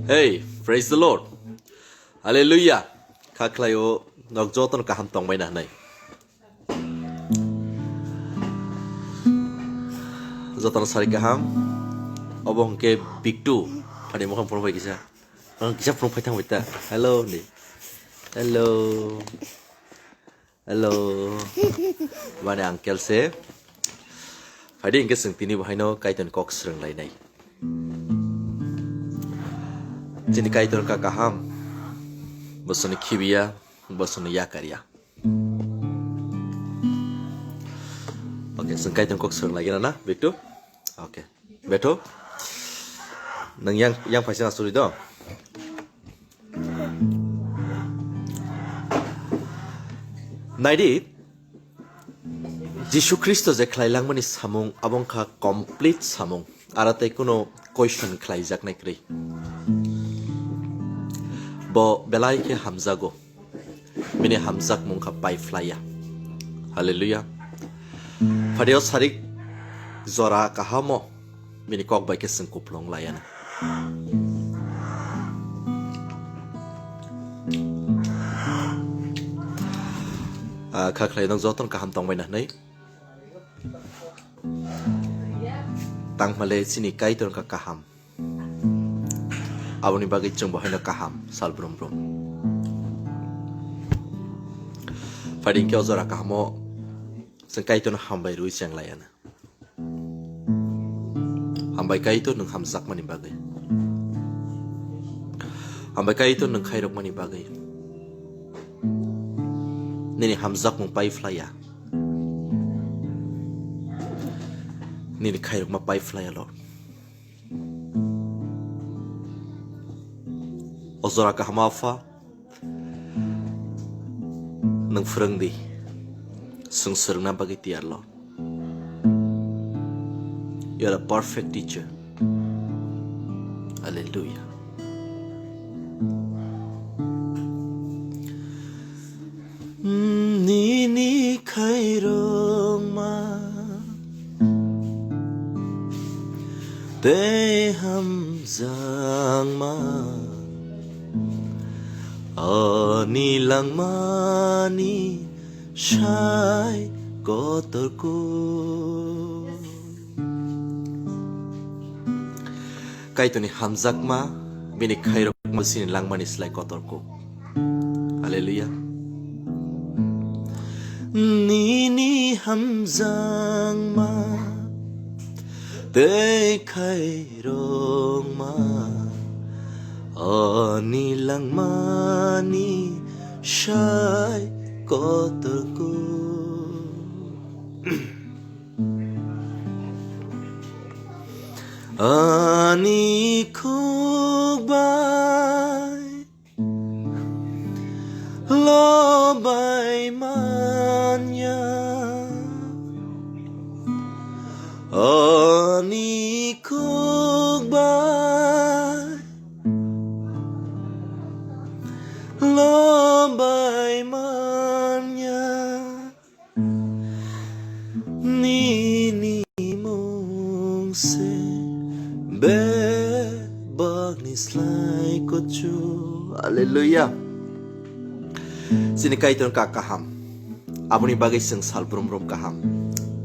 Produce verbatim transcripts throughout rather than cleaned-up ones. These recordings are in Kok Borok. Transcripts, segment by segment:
Hey, praise the Lord. Hallelujah. Kha khlaio, nok jotono kaham tongbaina hwnwi. Jotono sari kaham. Obo hwnkhe Biktu. Phani mokhang phone bai kisa. Ang kisa phone phai thang bai ta. Hello ni. Hello. Hello. Bani uncle se. Phaidi hwnkhe chwng tini bo haino Kaitorni kok swrwng lainai. Chini Kaitor wngkha kaham. Bosoni khibiya, bosoni yakarya. Okay, chwng Kaitor kok swrwng lagi na, Biktu? Okay. Betho. Nang yang, yang phaisa asuri do. Naidi, Jisu Khristo je khlai langmani samung, abo wngkha complete samung. Aro tei kuno question khlaijaknai kwrwi. Bo belai khe hamjago. Bini hamjakmung kha pai phlaiya. Hallelujah. Phadio sarik jora kahamo bini kok bai khe chwng kupulung laiya na. Ah, kha khlai nang joton kaham tongbai na hwnwi. Tangmale chini Kaitor wngkha kaham. Aboni bagwi chwng bo haino kaham sal brum brum. Phaidi hwnkhe o jora kahamo chwng Kaitorno hambai rwi cheng laiya na. Hambai Kaitor nwng hamjakmani bagwi. Hambai Kaitor nwng khairokmani bagwi. Nini hamjakmung pai phlaiya. Nini khairokma pai phlaiya, Lord. O jora kaham Apha, nwng phwrwng di. Chwng swrwngna bagwi tiyar, Lord. You are a perfect teacher. Hallelujah. Nini khairokma tei hamjakma ani langmani sai kotorkuk. Kaitorni hamjakma, bini khairokma chini langmani slai kotorkuk. Hallelujah. Nini hamjakma tei khairokma ani langmani sai kotorkuk. Ani khuk bai lobai manya. Ani khuk bai lobai manya. Nini mung se bebakni slai kuchu. Hallelujah. Chini Kaitor wngkha kaham. Aboni bagwi chwng sal brum brum kaham.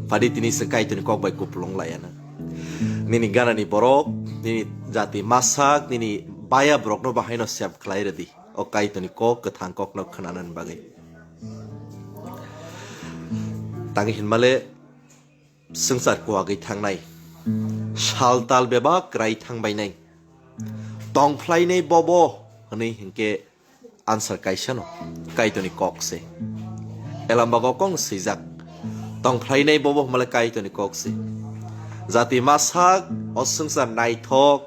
Phaidi tini chwng Kaitorni kok bai kupulung laiya na. Nini ganani borok, nini jati masak, nini baya borokno bahaino sep khlai rwdi. O Kaitorni kok, kwthang kokno khwnanani bagwi. Tangwi hinmale swngchar kuwagwi thangnai. Sal tal bebak kwrai thangbainai. Tongphlainai bobo hwnwi hinkhe answer kaisano, Kaitorni kok se. Elamba gokong swijak. Tongphlainai bobo hwnmale Kaitorni kok se. Jati masak, o swngchar naithok,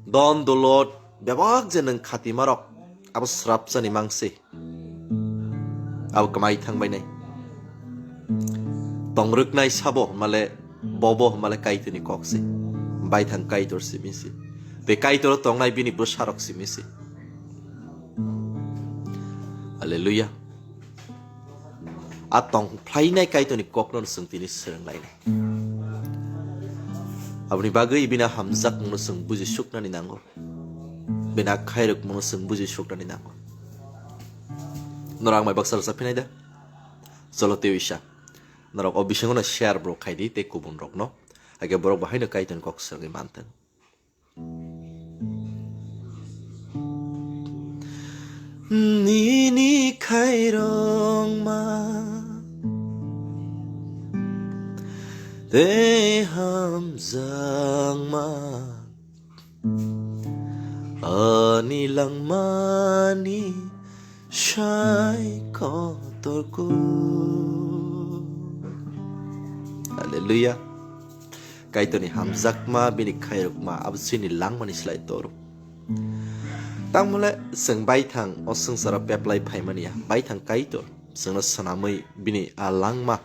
don dulot, bebak je nwng khatimarok, abo srapchani mang se. Abo kwmai thangbainai. Tongrwknai sabo hwnmale, bobo hwnmale Kaitorni kok se. Baithang Kaitor simi se. Tei Kaitor tongnai bini bwsarok simi se. Hallelujah. A tongphlainai Kaitorni kokno chwng tini swrwng lainai. Aboni bagwi bini hamjakmungno chwng buji suknani nango. bini khairokmano chwng buji suknani nango. Norok ang bai baksa rwchap phinai da? Cholo tei uisa. Norok o bisingo no share bro khaidi tei kubun rokno. Hakhe borok bo haino Kaitorni kok swrwngwi manthwng. Nini khairokma tei hamjakma ani langmani sai kotorkuk. Hallelujah. Kaitorni hamjakma bini khairokma abo chini langmani slai toro. Tangmole chwng baithang o swngcharo peplai phaimani ya, baithang Kaitor chwngno swnamwi bini a langma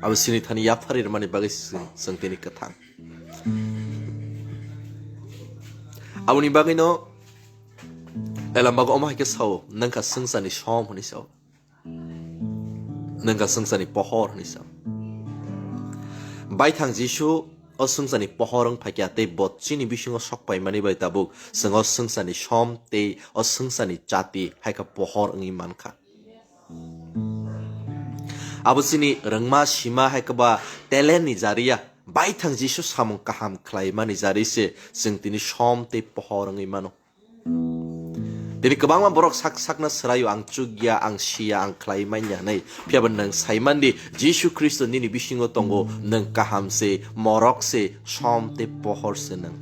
abo chini thani yaphari rwmani bagwi chwng, chwng tini kwthang. Aboni bagwino Elambago omo hai khe sao, "Nwngkha swngcharni som," hwnwi sao. "Nwngkha swngcharni pohor," hwnwi sao. Baithang Jisu o swngcharni pohor wng phaikha tei bo chini bisingo sok paimani bai tabuk chwng o swngcharni som tei o swngcharni chati hai khe pohor wngwi mankha. Abo chini rwngma sima hai khe ba talent ni jariya, baithang Jisu samung kaham khlaimani jari se chwng tini som tei pohor wngwi mano. Tini kwbangma borok sak sakno swraio, "Ang chukya, ang siya, ang khlai manya," hwnwi. Phiya ba nwng sai man di, Jisu Khristo nini bisingo tongo, nwng kaham se, morok se, som tei pohor se nwng.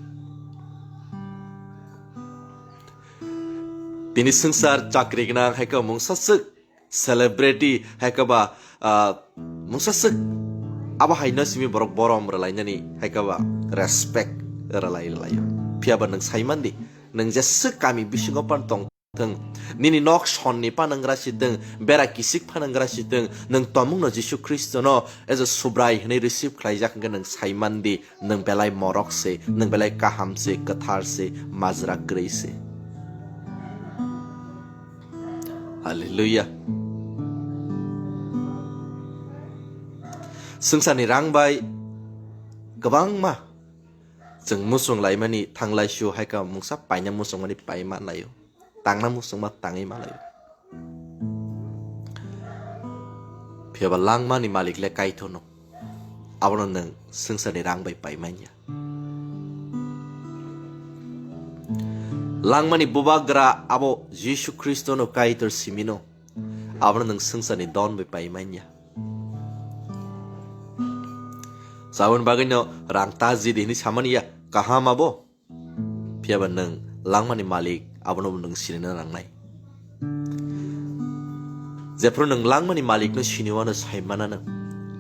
Tini swngchar chakri gwnang hai khe mungsa swk celebrity hai khe ba, ah, mungsa swk abo haino simi borok borom rwlainani hai khe ba respect rwlai rwlaio. Phiya ba nwng sai man di, nwng jeswk kami bisingo pan tong thung, nini nok sonni pan wng gra si thung, bera kisik pan wng gra si thung, nwng tomungno Jisu Khristono as a Subrai hwnwi receive khlaijak hwnkhe nwng sai man di, nwng belai morok se, nwng belai kaham se, kwthar se, majra kwrwi se. Hallelujah. Swngcharni rang bai kwbangma chwng muchung laimani thanglai sio hai khe mungsa paina muchungmani pai manlaio, tangna muchungma tangwi manlaio. Phiya ba langmani malik le Kaitorno. Abono nwng swngcharni rang bai pai manya. Langmani bubagra abo Jisu Khristono Kaitor simino. Abono nwng swngcharni don bai pai manya. Saboni bagwino rang ta jidi hwnwi samani ya, kaham abo. Phiya ba nwng langmani malik abono bo nwng sinina nangnai. Jephru nwng langmani malikno siniwano saimanano,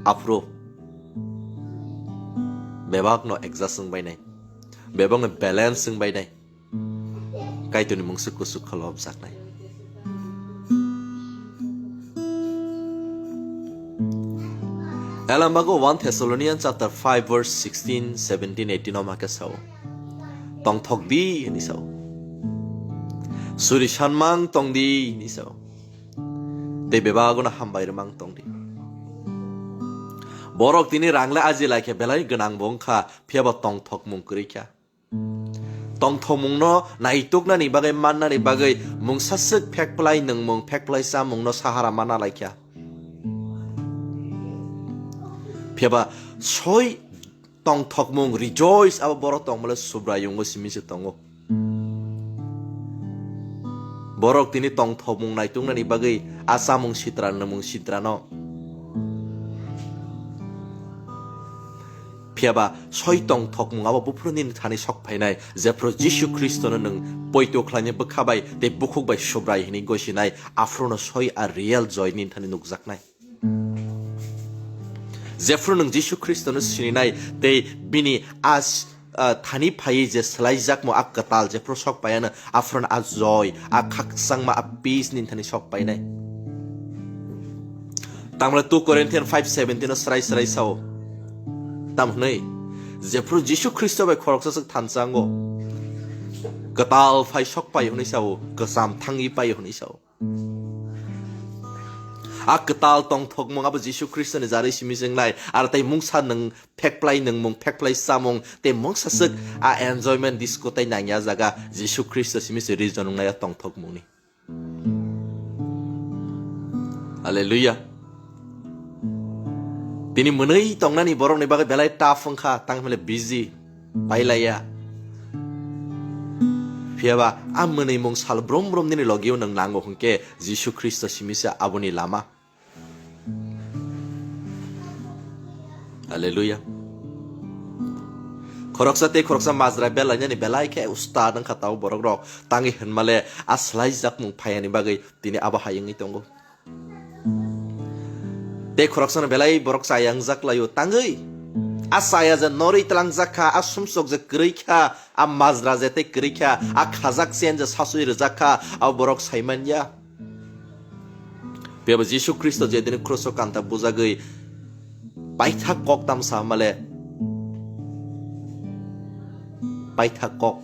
aphuru bebakno adjust wng bainai, bebakno balance wng bainai, Kaitorni mungsa kuchuk kholopjaknai. Elambago one Thessalonians chapter five verse sixteen, seventeen, eighteen o ma khe sao, "Tongthok di," hwnwi sao. "Suri sanmang tong di," hwnwi sao. Tei bebagono hambai rwmang tong di. Borok tini rang le aji lai khe belai gwnang bo wng kha, phiya bo tongthokmung kwrwi kha. Tongthokmungno naituknani bagwi, mannani bagwi mungsa swk phek phlai nwngmung, phek phlai chamungno sahara mana lai kha. Phiya ba soi tongthokmung, rejoice, abo borok tongmole Subraiyungo simi se tongo. Borok tini tongthokmung naituknani bagwi a chamung sitra, nwngmung sitrano. Phiya ba soi tongthokmung abo buphuru nini thani sok phainai, jephru Jisu Khristono nwng poito khlainai bwkha bai tei bukhuk bai Subrai hwnwi gosinai, aphruno soi a real joy nini thani nukjaknai. Jephru nwng Jisu Khristono sininai tei bini a s-, a, thani phaiwi je swlaijakmo a kwtal jephru sok paiano, aphruno a joy, a khakchangma, a peace nini thani sok painai. Tamle two Corinthians five seventeen o srai srai sao. Tam hwnwi, jephru Jisu Khristo bai khoroksa swk thansa wngo, kwtal phai sok pai hwnwi sao, kwcham thangwi pai hwnwi sao. A kwtal tongthokmung abo Jisu Khristoni jarwi simi se wngnai. Aro tei mungsa nwng phekplai nwngmung, phekplai chamung, tei mungsaswk a enjoyment disco tei nangya jaga Jisu Khristo simi se reason wngnai a tongthokmungni. Hallelujah. Tini mwnwi tongnani borokni bagwi belai tough wngkha, tang hwnle busy, pailaiya. Phiyaba a mwnwimung sal brum brum nini logio nwng nango hwnkhe Jisu Khristo simi se aboni lama. Hallelujah. Khoroksa tei khoroksa majra belainani belai khe ustad wngkha tao borok rok. Tangwi hwnmale a swlaijakmung phayani bagwi tini abo hai wngwi tongo. Tei khoroksano belai borok chaya wngjak laio tangwi. A chaya je norwi tlangjak kha, a sumsok je kwrwi kha, a majra je tei kwrwi kha, a khajak chen je sasui rwjak kha, abo borok sai manya. Phiya bo Jisu Khristo je dini kruso kanta bujagwi paithak kok tam sa male, paithak kok,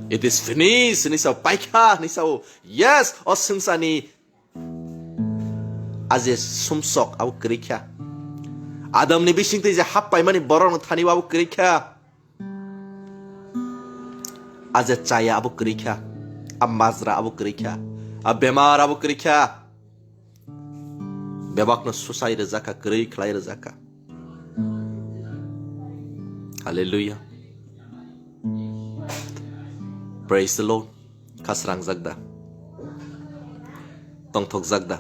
"It is finished," hinwi sao, paikha hinwi sao. Yes, o swngcharni a je sumsok abo kwrwi kha. Adamni bisingtwi je hap paimani borokno thani abo kwrwi kha. A je chaya abo kwrwi kha, a majra abo kwrwi kha, a bemar abo kwrwi kha, bebakno susai rwjak kha, kwrwi khlai rwjak kha. Hallelujah. Praise the Lord. Kha srangjak da? Tongthokjak da?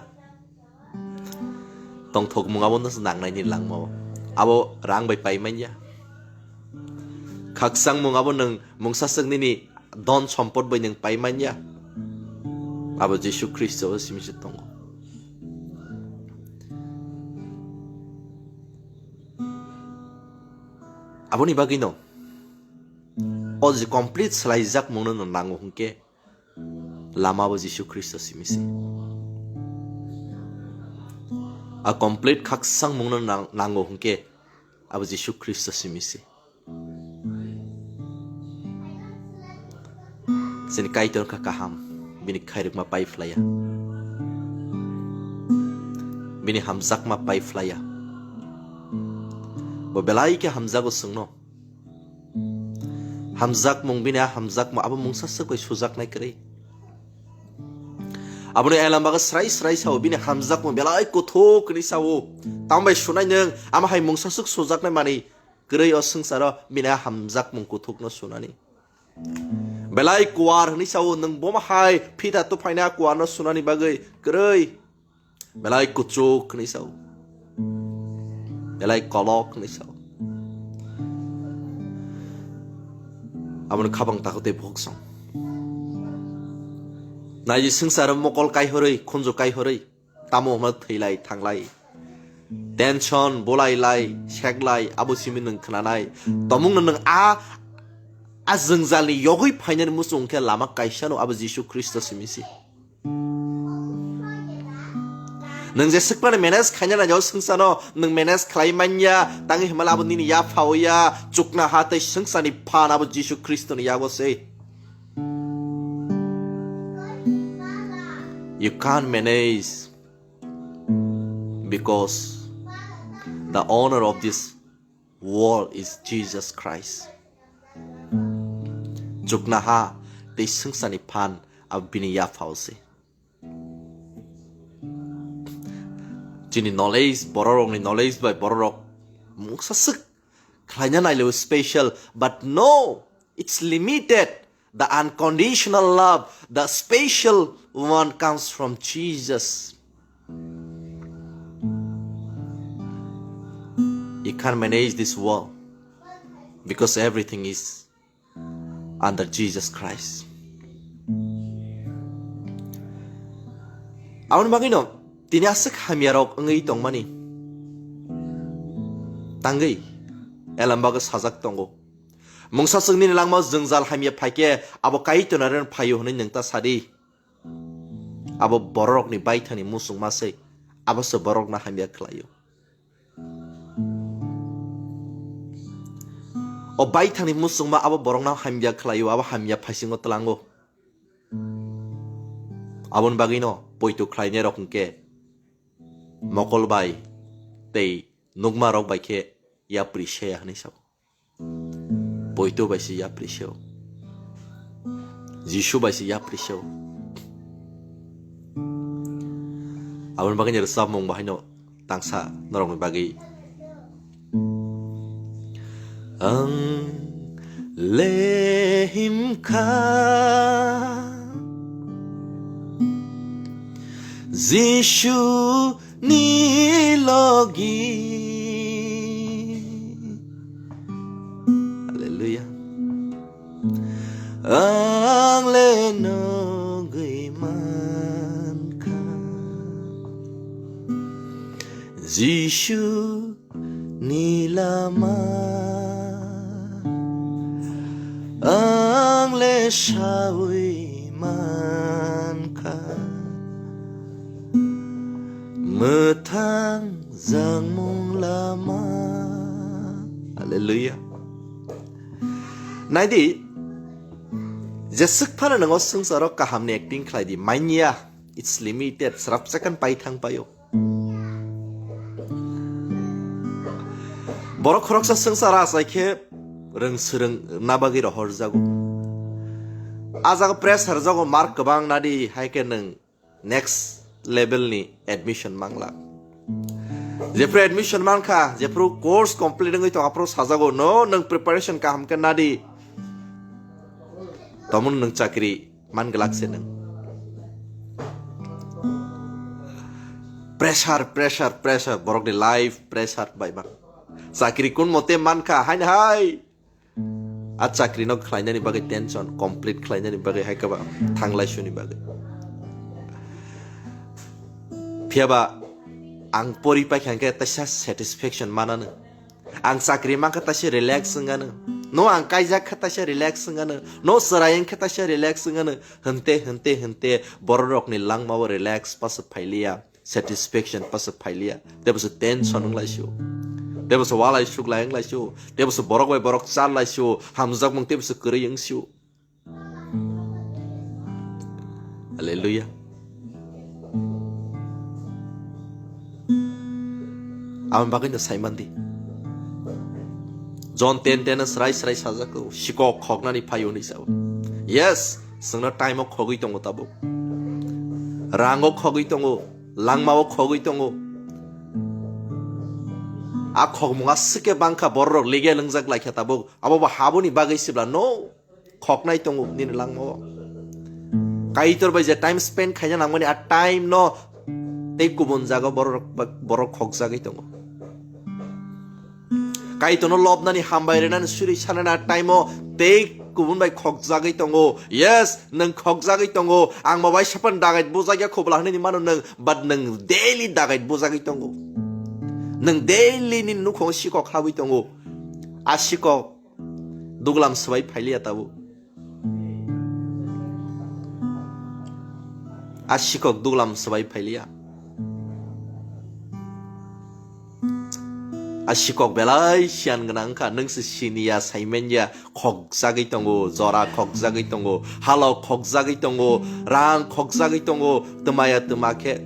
Tongthokmung abo no nangnaini langmao. Abo rang bai pai manya. Khakchangmung abo nwng mungsaswk nini don sompot bai nwng pai manya. Abo Jisu Khristo o simi se tongo. Aboni bagwino o je complete swlaijakmung no nango hwnkhe, lama bo Jisu Khristo simi se. A complete khakchangmung no nang-, nango hwnkhe, abo Jisu Khristo simi se. Chini Kaitor wngkha kaham, bini khairokma pai phlaiya, bini hamjakma pai phlaiya. Bo belai khe hamjago chwngno. Hamjakmung bini a hamjakma abo mungsaswk bai sujaknai kwrwi. Aboni elambagw srai srai sao, bini hamjakmung belai kuthuk hinwi sao. Tambai sunai nwng, ama hai mungsaswk sujaknai manwi kwrwi o swngcharo bini a hamjakmung kuthukno sunani. Belai kuar hinwi sao, nwng bomo hai phita tuphaina kuarno sunani bagwi kwrwi. Belai kuchuk hinwi sao. Belai kolok hinwi sao. Aboni khabang takhuk tei bukhuk song. Naiji swngcharo mokol kaihorwi, khunju kaihorwi, tamo hwnma thwilai thanglai. Tension, bulai lai, seklai, abo simi nwng khnanai. Tomungno nwng a, a jwngjalni yogwi phainani muchung khe lama kaisano abo Jisu Khristo simi si. Nwng je swkmani manage khaina nainai o swngchano nwng manage khlai manya, tangwi hwnmale abo nini yapha o ya, chukna ha tei swngcharni phan abo Jisu Khristoni yago se. You can't manage because the owner of this world is Jesus Christ. Chukna ha tei swngcharni phan abo bini yapha o se. Chini knowledge, bororokni knowledge bai bororok mungsa swk khlaina nailaiwi special, but no, it's limited. The unconditional love, the special one comes from Jesus. You can't manage this world because everything is under Jesus Christ. Aboni bagwino tini aswk hamyarok wngwi tongmani tangwi elambago sajak tongo. Mungsa chwng nini langmao jwngjal hamya phaikhe abo Kaitorni ren phaio hwnwi nwng ta sadi. Abo bororokni baithangni muchungma se, abo se borokno hamya khlaio. O baithangni muchungma abo borokno hamya khlaio, abo hamya phaisingo tlango. Aboni bagwino poito khlainairok hwnkhe mokol bai tei nukma rok bai khe yapri se ya hwnwi sao. Poito bai se yapri seo. Jisu bai se yapri seo. Aboni bagwi ni rwchapmung bo haino tangsa norokni bagwi. Ang lehim kha Jisu ni logi. Hallelujah. Ang le nugwi mankha Jisu ni lama. Ang le sawi mankha mwthang jangmung lama. Hallelujah. Naidi, jeswk phano nwngo swngcharo kahamni acting khlai di, manya, it's limited, srapsa khan pai thang paio. Borok khoroksa swngchar achai khe rwng swrwng na bagwi rohorjago. A jaga pressure jago, mark kwbang nadi, hai khe nwng next level ni admission mangla. Jephru admission mankha, jephru course complete wngwi tong, aphuru sajago, no, nwng preparation kaham khe nadi. Tomon nwng chakri man glak se nwng. Pressure, pressure, pressure, borokni life pressure bai man. Chakri kun mote mankha, haini hai. A chakri no khlainani bagwi tension, complete khlainani bagwi hai kaba thanglai suni bagwi. Phiyaba ang pori paikha hwnkhe taisa satisfaction manano. Ang chakri mankha taisa relax wngano. No ang kaijak kha taisa relax wngano. No chwrai wngkha taisa relax wngano. Hwnte, hwnte, hwnte bororokni langmao relax pasa phailiya. Satisfaction pasa phailiya. Tebo se tension wng laisio. Tebo se walai suklai wng laisio. Tebo se borok bai borok char laisio. Hamjakmung tebo se kwrwi wngsio. Hallelujah. Aboni bagwi no saimandi. John ten ten srai srai sajak, sikok khoknani phaio hwnwi sao. Yes, chwngno time o khogwi tongo tabuk. Rango khogwi tongo, langmao khogwi tongo. A khokmunga swkhe bangkha, bororok ligya lwngjak laikha tabuk. Abo bo haboni bagwi sibla no. Khoknai tongo nini langmao. Kaitor bai je time spend khaina nangmani, a time no tei kubun jaga borok, borok khokjagwi tongo. Kaitorno lobnani, hambai rwnani, suri sanani a time o tei kubun bai khokjagwi tongo. Yes, nwng khokjagwi tongo. Ang bo bai sapan dagait bujak ya khobla hwnwi mano nwng, but nwng daily dagait bujagwi tongo. Nwng daily ni nukhungo sikok habwi tongo. A sikok duglam swbai phailiya tabuk. A sikok duglam swbai phailiya. A sikok belai siyan gwnang wngkha, nwng se siniya, saimanya, khokjagwi tongo, jora khokjagwi tongo, halo khokjagwi tongo, rang khokjagwi tongo, twmaya twma khe.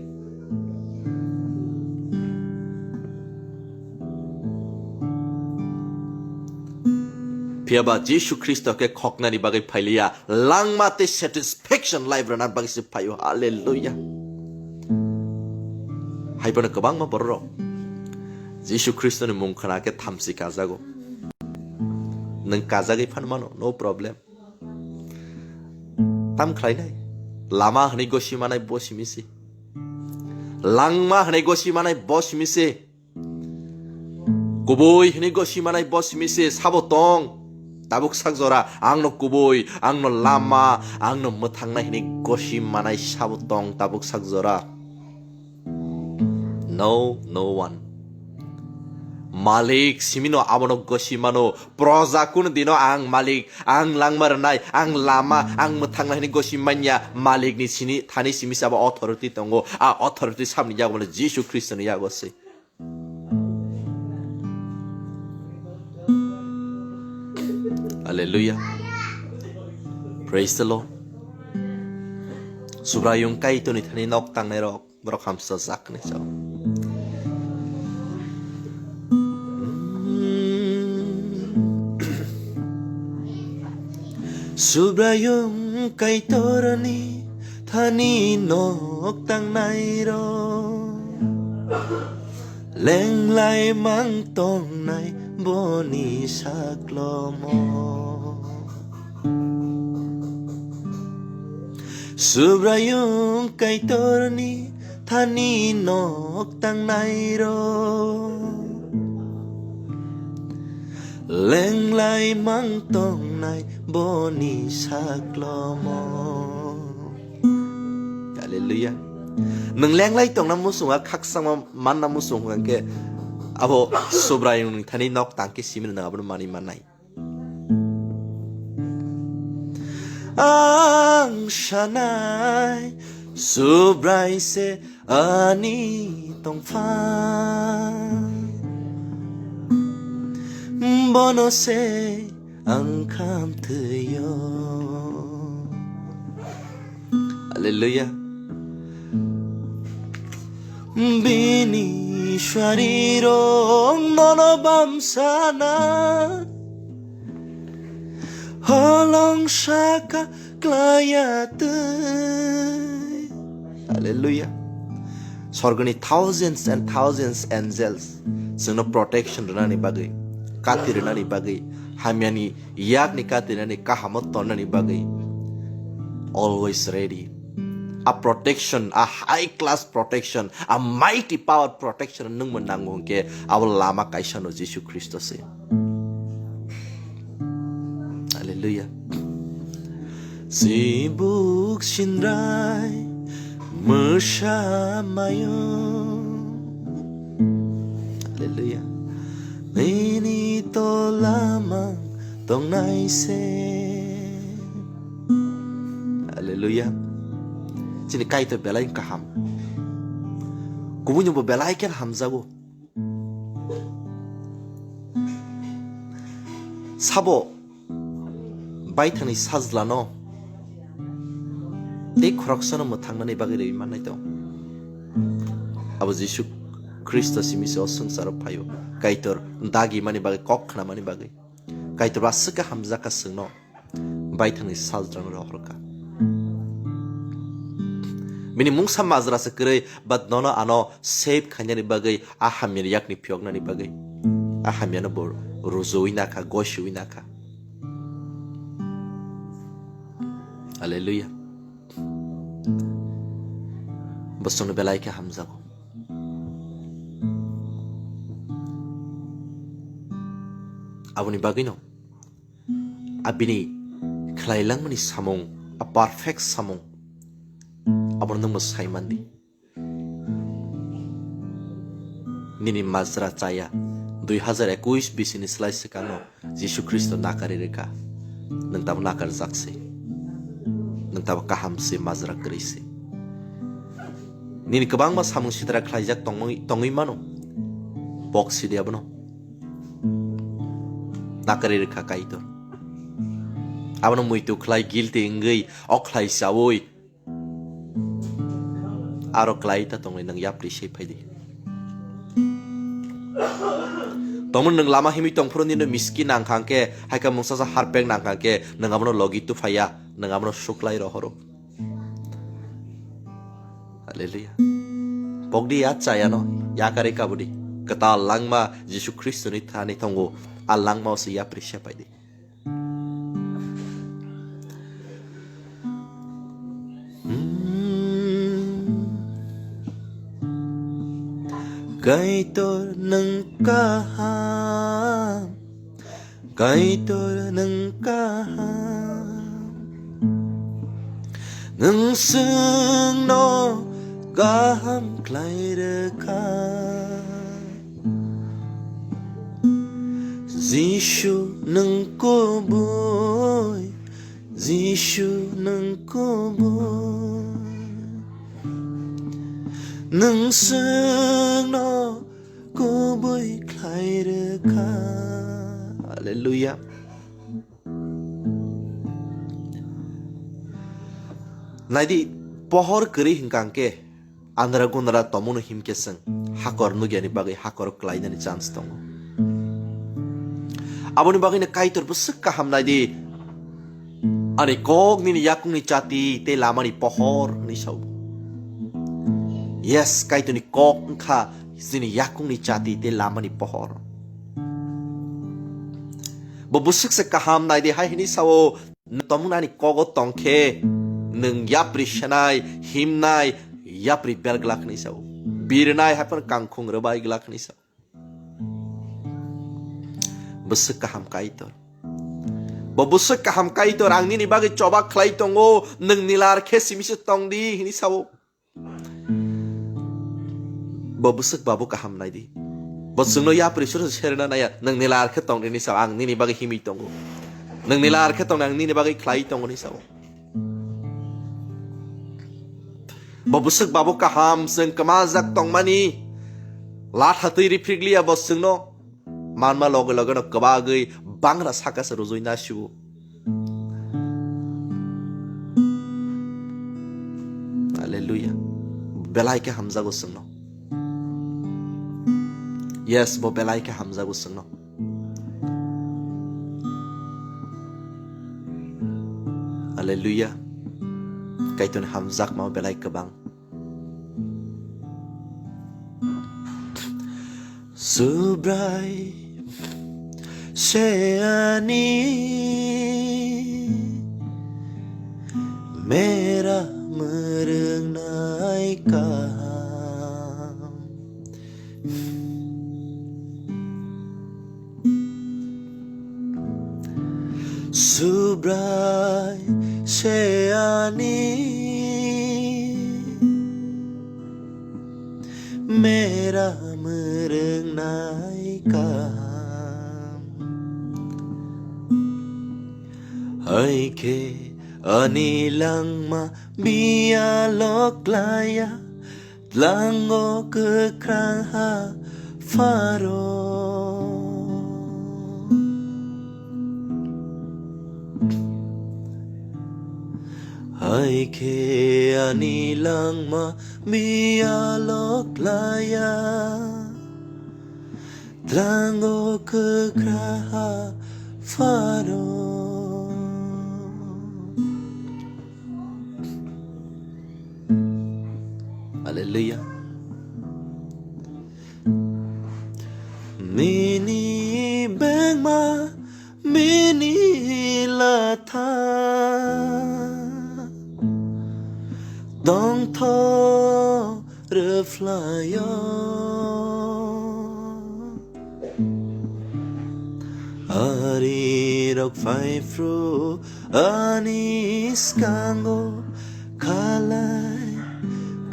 Phiyaba Jisu Khristo khe khoknani bagwi phailiya, langma tei satisfaction life rwna bagwi se phaio. Hallelujah. Haiphano kwbangma bororok Jisu Khristoni mung khna khe thamchi kajago. Nwng kajagwi phan mano, no problem. Tam khlainai? Lama hwnwi gosi manai bo simi se. Langma hwnwi gosi manai bo simi se. Kubui hwnwi gosi manai bo simi se, sabo tong. Tabuk sak jora, "Angno kubui, angno lama, angno mwthangnai," hwnwi gosi manai sabo tong tabuk sak jora. No, no one. Malik simino abono gosi mano. Proja kun dino ang malik, ang langma rwnai, ang lama, ang mwthangna hwnwi gosi manya, malikni sini thani simi se abo authority tongo. A authority samni yago mano Jisu Khristoni yago se. Hallelujah. Praise the Lord. Subraiyung Kaitorni thani nok tangnai rok, borok hamsa jak ni sao. Subraiyung Kaitorni thani nok tangnai rok lenglai mang tongnai boni saklomo. Subraiyung Kaitorni thani nok tangnai rok lenglai mang tongnai boni saklomo. Hallelujah. Nwng lenglai tongna muchungo, khakchangma manna muchungo hwnkhe abo Subraiyungni thani nok tangkhe simi nwng abono manwi mannai. Ang sanai Subrai se ani tongpha, bono se ang kham thwiyo. Hallelujah. Bini swarirok nono bamsana holong saka klaya twi. Hallelujah. Sorgoni thousands and thousands angels chwngno protection rwnani bagwi, kati rwnani bagwi, hamyani yakni kati rwnani, kahamo tonnani bagwi always ready. A protection, a high class protection, a mighty power protection nwngbo nango hwnkhe abo lama kaisano Jisu Khristo se. Hallelujah. Sibuk sinrai mwsa mayo. Hallelujah. Nini tola mang tongnai se. Hallelujah. Chini Kaitor belai kaham. Kubuni bo belai khe hamjago. Sabo baithangni sajlano tei khoroksano mwthangnani bagwi rwi mannai tong. Abo Jisu Khristo simi se o swngcharo phaio, Kaitor dagi mani bagwi, kok khnamani bagwi. Kaitor ba swkha hamjakha chwngno. Baithangni sajlano rohorkha. Bini mungsa majra se kwrwi, but nono ano save khainani bagwi, a hamyani yakni phiyoknani bagwi, a hamyano bo rujuwi nakha, gosiwi nakha. Hallelujah. Bosongni belai khe hamjago. Aboni bagwino a bini khlai langmani samung, a perfect samung, abono nwngbo sai mandi. Nini majra chaya dui hazar ekush bisini slai swkango Jisu Khristo nakari rwkha. Nwng tamo nakarjak se. Nwng tamo kaham se, majra kwrwi se. Nini kwbangma samung sitra khlaijak tongwi, tongwi mano. Bok sidi abono. Nakari rwkha Kaitor. Abono muitu khlai guilty wngwi, o khlai chawi. Aro klai ta tongwi nwng yapri se phaidi. Tongmani nwng lama himwi tongphuru nino miski nangkha hwnkhe, haikha mungsa sa harpek nangkha hwnkhe, nwng abono logi tuphaiya, nwng abono suklai rohoro. Hallelujah. Pokdi ya chayano, yakarwi kabudi. Kwtal langma Jisu Khristoni thani tongo, a langmao se yapri se phaidi. Hmm. Kaitor nwng kaham, Kaitor nwng kaham, nwng chwngno kaham khlai rwkha. Jisu nwng kubui, Jisu nwng kubui, nwng chwngno kubui khlai rwkha. Hallelujah. Naidi, pohor kwrwi hwnkha hwnkhe, andra gundra tongmano himkhe chwng hakor nukyani bagwi hakor klainani chance tongo. Aboni bagwino Kaitor bwswk kaham naidi, Ani kok nini yakungni chati tei lamani pohor hwnwi sao. Yes, Kaitorni kok wngkha chini yakungni chati tei lamani pohor. Bo bwswk se kaham nai di hai hwnwi sao, "Nwng tomung ani kogo tong khe, nwng yapri senai, himnai, yapri bel glak," hwnwi sao. Birnai hai phano kangkhung rwbai glak hwnwi sao. Bwswk kaham Kaitor. Bo bwswk kaham Kaitor, ang nini bagwi choba khlai tongo, nwng nilar khe simi se tong di, hwnwi sao. Bo bwswk babo kaham nai di. Bo chwngno yapri suru serna naya, nwng nilar khe tong di, hwnwi sao, ang nini bagwi himwi tongo. Nwng nilar khe tong di, ang nini bagwi khlai tongo, hwnwi sao. Bo bwswk babo kaham, chwng kwmajak tongmani latha twi riphrikliya bo chwngno. Manma loge loge no kwbagwi bangra saka se rujui nasibu. Hallelujah. Belai khe hamjago chwngno. Yes, bo belai khe hamjago chwngno. Hallelujah. Kaitorni hamjakma belai kwbang. Subrai se ani mera mwrwngnai kaham. Subrai se ani mera mwrwngnai kaham. Hai khe ani langma bialo klaiya, tlango kwkhrang ha pharo. Hai khe ani langma bialo klaiya, tlango kwkhrang ha pharo. Hallelujah. Nini bengma, nini latha tongthok rwphlaio. Arirok phaiphru ani skango khalai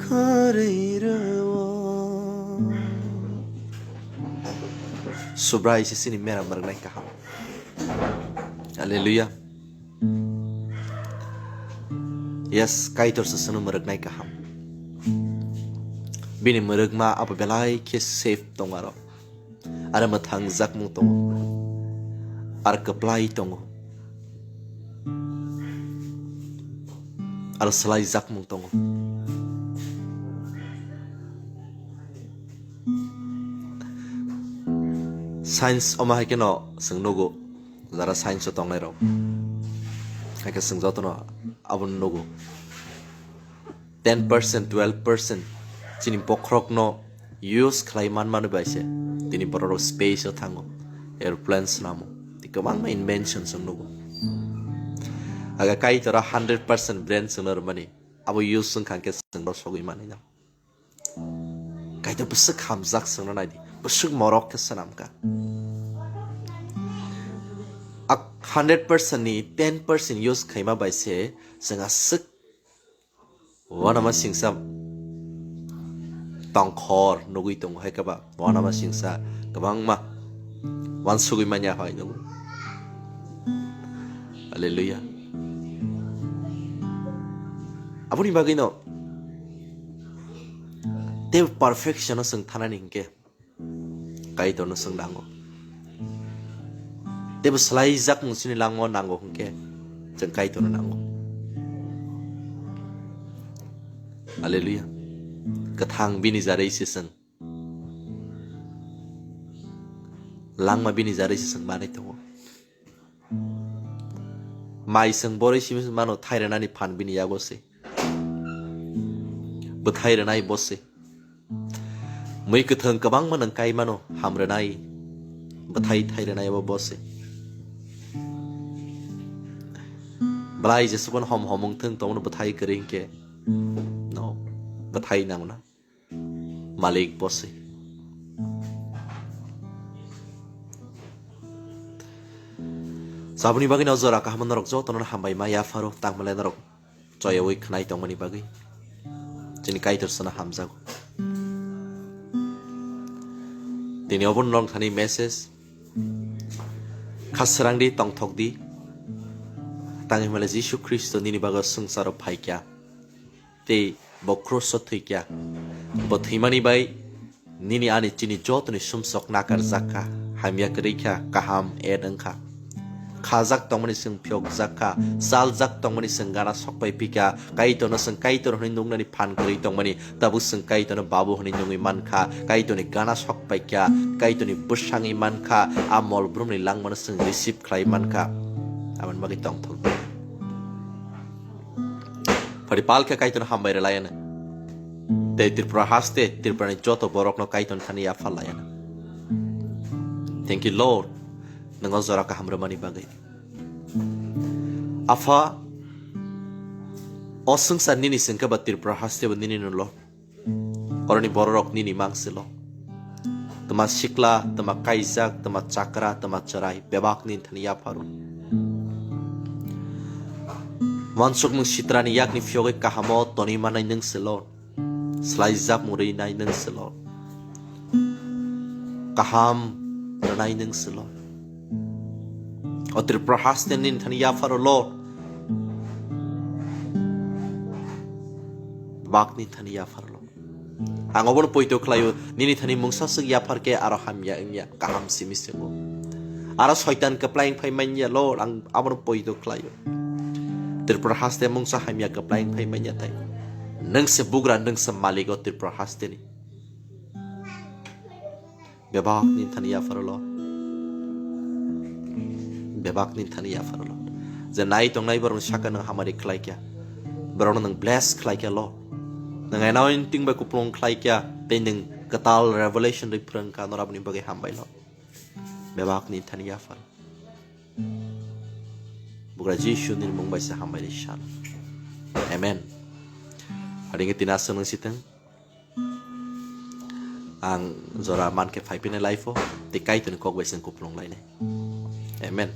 khorwi rwo. Subrai se chini mera mwrwngnai kaham. Hallelujah. Yes, Kaitor se chwngno mwrwknai kaham. Bini mwrwkma abo belai khe safe tongo aro. Aro mwthangjakmung tongo. Aro kwplai tongo. Aro swlaijakmung tongo. Science omo hai kheno chwng nugo, jara science o tongnai rok. Hai khe chwng jotono abono nugo. Ten percent, twelve percent chini bokhorokno use khlai manmani bai se tini bororok space o thango, aeroplane snamo, tei kwbangma invention chwng nugo. Aga Kaitor a hundred percent brain chwngno rwmani, abo use wngkha khe chwng rw sogwi manwi no. Kaitor bwswk hamjak chwngno naidi, bwswk morok khe swnamkha. A hundred percent ni ten percent use khaima bai se chwng aswk uanama singsa tongkhor nugwi tongo, hai khe ba uanama singsa kwbangma uansugwi manya hai nugwi. Hallelujah. Aboni bagwino tei perfection o chwng thanani hinkhe Kaitorno chwng nango. Teibo swlaijakmung chini langmao nango hinkhe chwng Kaitorno nango. Hallelujah. Kwthang bini jarwi se chwng. Langma bini jarwi se chwng manwi tongo. Mai chwng borwi simi mano thai rwnani phan bini yago se. Bwthai rwnai bo se. Mui kwthwng kwbangma nwng kai mano ham rwnai. Bwthai thai rwnai bo bo se. Belai jesukon hom hom wng thwng tongmano bwthai kwrwi hinkhe no bwthai nangna. Malik bo se. Saboni bagwi no jora kaham norok jotono hambai ma yapharo tangmale norok choyawi khwnai tongmani bagwi. Chini Kaitor sana hamjago. Tini obo norok thani message. Kha srang di, tongthok di. Tang himale Jisu Khristo nini bagwi swngcharo phaikya. Tei bo krus o thwikya. Bo thwimani bai nini ani chini jotoni sumsok nakarjak kha, hamya kwrwi kha, kaham et wng kha. Khajak tongmani chwng phiyokjak kha, chaljak tongmani chwng gana sokpai phikha, Kaitorno chwng Kaitor hwnwi nuknani phan kwrwi tongmani, tabuk chwng Kaitorno Babu hwnwi nungwi man kha, Kaitorni gana sokpai kha, Kaitorni bwsangwi man kha, a mol brumni langmano chwng receive khlai man kha. Aboni bagwi tongthok. Phari pal khe Kaitorno hambai rwlaiano. Tei Tripura haste, Tripurani joto borokno Kaitorni thani yaphar laiano. Thank you, Lord. Nwngo jora kaham rwmani bagwi. Apha, o swngchar nini sengkhe ba Tripura haste bo nini no, Lord. Oroni bororok nini mang se, Lord. Tma sikla, tma kaijak, tma chakra, tma chwrai, bebak nini thani yapharo. Wansuk nwng sitrani yakni phiyogwi kahamo tonwi manai nwng se, Lord. Swlaijak mung rwi nai nwng se, Lord. Kaham rwnai nwng se, Lord. O Tripura haste nini thani yapharo, Lord. Bak nini thani yapharo, Lord. Ang obono poito khlaio, nini thani mungsa swk yaphar khe aro hamya wngya, kaham simi swngo. Aro soitan kwplai wng phai manya, Lord, ang abono poito khlaio. Tripura haste mungsa hamya kwplai wng phai manya tai. Nwng se bugra, nwng se malik o Tripura haste ni. Bebak nini thani yapharo, Lord. Bebak nini thani yapharo, Lord. Je nai tongnai borokni saka nwng hamari khlai kha. Borokno nwng bless khlai kha, Lord. Nwng anointing bai kupulung khlai kha, tei nwng kwtal revelation rwi phrwng kha, noraboni bagwi hambai, Lord. Bebak nini thani yapharo. Bugra Jisu nini mung bai se hambai rwi sal. Amen. Haringwi tini aswk nwng sitwng. Ang jora mankhe phaiphinai life-o, tei Kaitorni kok bai chwng kupulung lainai. Amen.